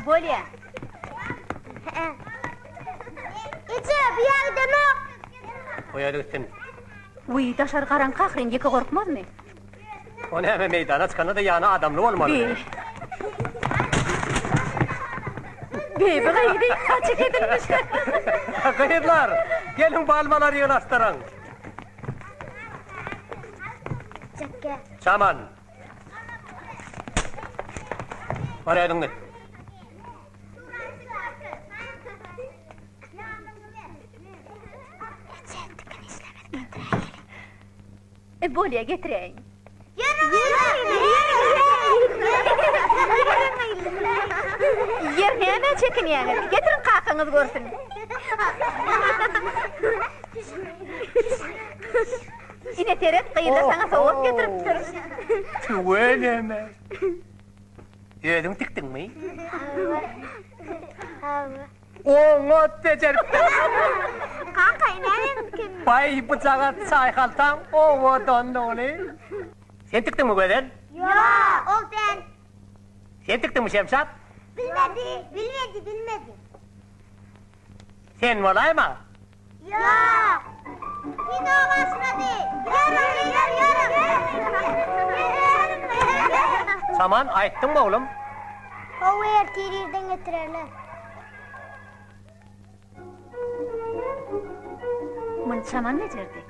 Bolýa. Eje, bu ýa gidenok. Goýaly gitsin. Wiý, daşary garaňky ahyryn, ýeke gorkmazmy? O näme meýdana çykanda-da ýany adamly bolmaly. Bi. Bi, bu gyzy saçy kesilmiş. Gyzlar, geliň palmalary ýygnaşdyryň. Çekge. Çaman. Bar özüň git. Eje, tikin işlemedi, getiräýeli. E, bolýa, getiräýiň. Ýer nämä çekinýäňiz? Getiriň kakaňyz görsün. Ine seret, gyzlar saňa sowgat getiripdir. Tüweleme. Özüň tikdiňmi? Hawa. Oňat bejeripdir. Kaka, näme dikenmi? Baý, bujagaz çaýhaltaň owadanlygyny. Sen tikdiňmi, Gözel? Ýok, ol däl. Sen tikdiňmi, Şemşat? Bilmedi, bilmedi, bilmedi. Sen bolaýma? Ýok. Kino başlady. Ýörüň, ýör, ýörüň. Saman, aýtdyňmy, oglum? Hawa, ertir irden getirerler. Muny Çaman bejerdi.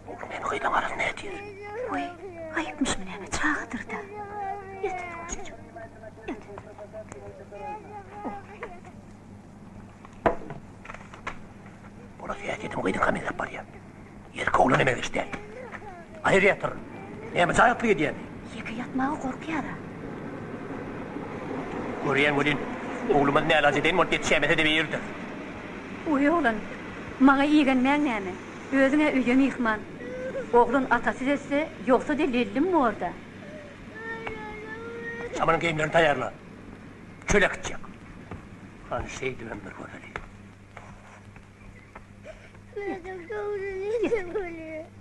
Oglum hem gyzyň arasynda ýatyr. Goý, aýypmyşmy näme, çagadyr-da. Ýatyr, guşajyk, ýatyr. Bolasy häsiýetim gyzyňka meňzäp barýar. Ýerki oglana meňzeş däl. Aýry ýatyr. Näme jaýatlyk edýämi? Ýeke ýatmaga gorkýar-a. Görýän welin, oglumyz nälaç edeýin bolup ýetişäýmese-de birdir. Oý oglan, maňa igenmäň näme? Özüň-ä öýe myhman. Oglan atasyz etse, ýogsa-da lellim bor-da. Çamanyň geýimlerini taýýarla. Çöle gitjek. Hany şeýdibem bir göreli.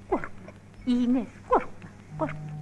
Gorkma, iýmez, gorkma, gorkma.